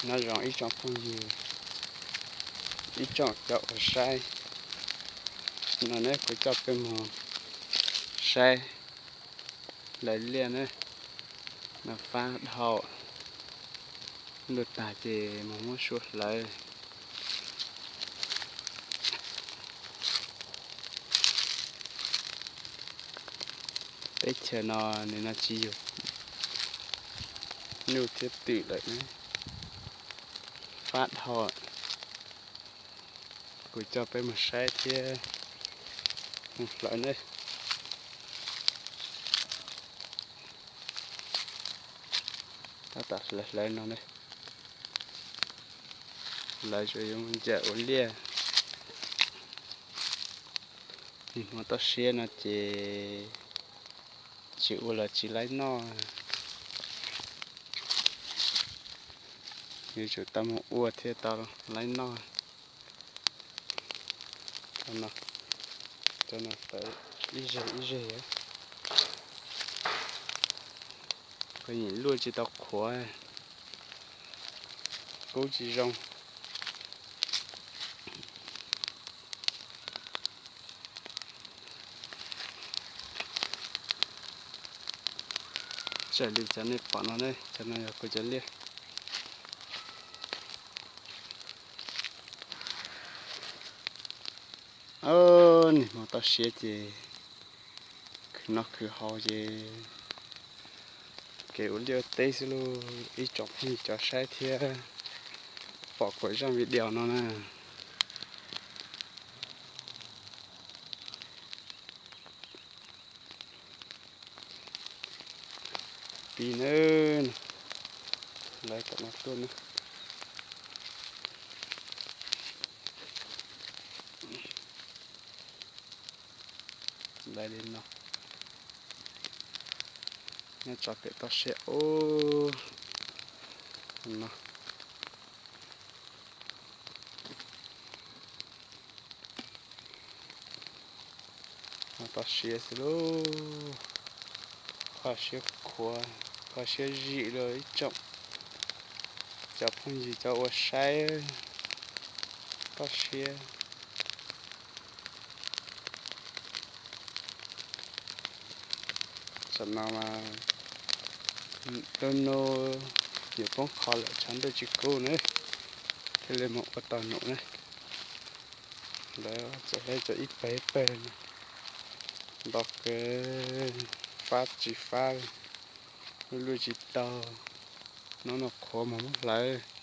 Nyob zoo ib tsoom phooj ywg, ib tsoom cov uas saib, no ne kuv coj peb mus saib hlawv liaj ne, no fab dhau, luaj tag ces mus muab sua hlawv. Teb chaws no nws no tsis yog nyuj thiab twm lawm ne, fab dhau. Kuv coj peb mus saib thiab mus hlawv ne. Tab tom hlawv hlawv no ne, hlawv tsuas yuav mus ncaws ua liaj. Nws hmo toj siab no ces tsis ua los tsis laib noj. Yuav tsum tau mus ua thiaj tau laib noj. Cov no tawv ib zeg ib zeg. Kuv yeej luaj tsis tau qhuav, kub tsis zoo. Raws li cov nej pom no ne, cov no yog kuv cov liaj. Niaj hmo toj siab ces khwv noj khwv haus ces kev ua liaj ua teb xwb lauj ib tsoom phooj ywg cov saib thiab pom kuv zaj video no na. Pib nawb, lawv tom no tuaj nawb. Lawv li no, nyob tso pem toj siab ub no. Hmo toj siab xwb lauj, kho siab khuav, kho siab zim rau ib tsoom cov phooj ywg cov uas saib toj siab. Tam no mas lub hnub yuav poob qho lawm tshav ntuj tsis kub na, thiaj li mus ua tau num na. Lawv txawm hlawv tau ib pawg ib pawg no, nto kawg, fab tsis fab, luaj tsis tau, hnub no qhuav mus muab hlawv.